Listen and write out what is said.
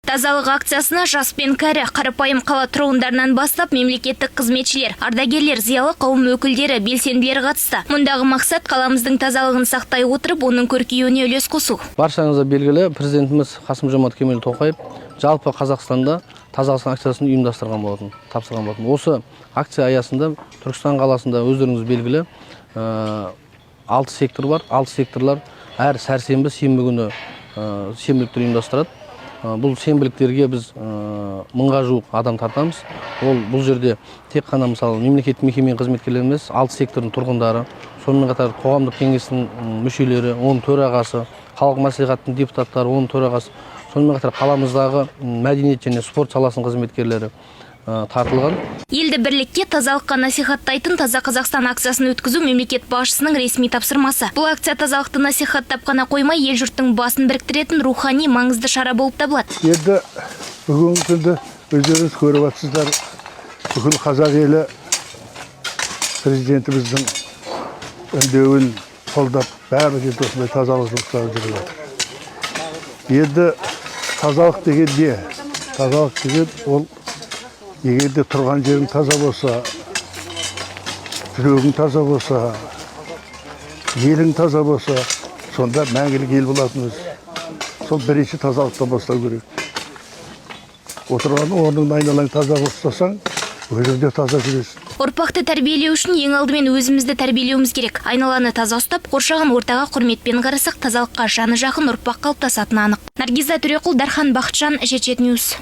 Тазалық акциясына жас пен кәрі, қарапайым қала тұрғындарынан бастап мемлекеттік қызметшілер, ардагерлер, зиялы қауым өкілдері, белсенділер қатысты. Мұндағы мақсат – қаламыздың тазалығын сақтай отырып, оның көркеюіне үлес қосу. Баршаңызға белгілі, президентіміз Қасым Жомарт Кемелұлы Тоқаев жалпы Қазақстанда «Таза Қазақстан» акциясын ұйымдастырған болатын, тапсырған болатын. Осы акция аясында Түркістан қаласында, өздеріңіз белгілі, алты сектор бар. Алты секторлар әр сәрсенбі, сенбі күні сенбіліктер ұйымдастырады. Бұл сенбіліктерге біз 1000-ға жуық адам тартамыз. Ол бұл жерде тек қана, мысалы, мемлекеттік мекеме қызметкерлері емес, алты сектордың тұрғындары, сонымен қатар қоғамдық кеңестің мүшелері, оның төрағасы, халық мәслихатының депутаттары, оның төрағасы, сонымен қатар қаламыздағы мәдениет және спорт саласының қызметкерлері тартылған. Елді бірлікке, тазалыққа насихаттайтын «Таза Қазақстан» акциясын өткізу – мемлекет басшысының ресми тапсырмасы. Бұл акция тазалықты насихаттап қана қоймай, ел жұрттың басын біріктіретін рухани маңызды шара болып табылады. Енді бүгінгі күнді өздеріңіз көріп жатсыздар. Бүкіл қазақ елі президентіміздің үндеуін қолдап, барлық жерде осындай тазалық жұмыстары жүріп жатыр. Енді тазалық деген не? Тазалық деген ол егер де тұрған жерің таза болса, жүрегің таза болса, елің таза болса, сонда мәңгілік ел болатынымыз. Сол бірінші тазалықтан бастау керек. Отырған орныңды, айналаң таза қылып ұстасаң, өзің де таза жүресің. Ұрпақты тәрбиелеу үшін ең алдымен өзімізді тәрбиелеуіміз керек. Айналаны таза ұстап, қоршаған ортаға құрметпен қарасақ, тазалыққа жаны жақын ұрпақ қалыптасатыны анық. Наргиза Төреқұл, Дархан Бақытжан, Жеті Ньюс.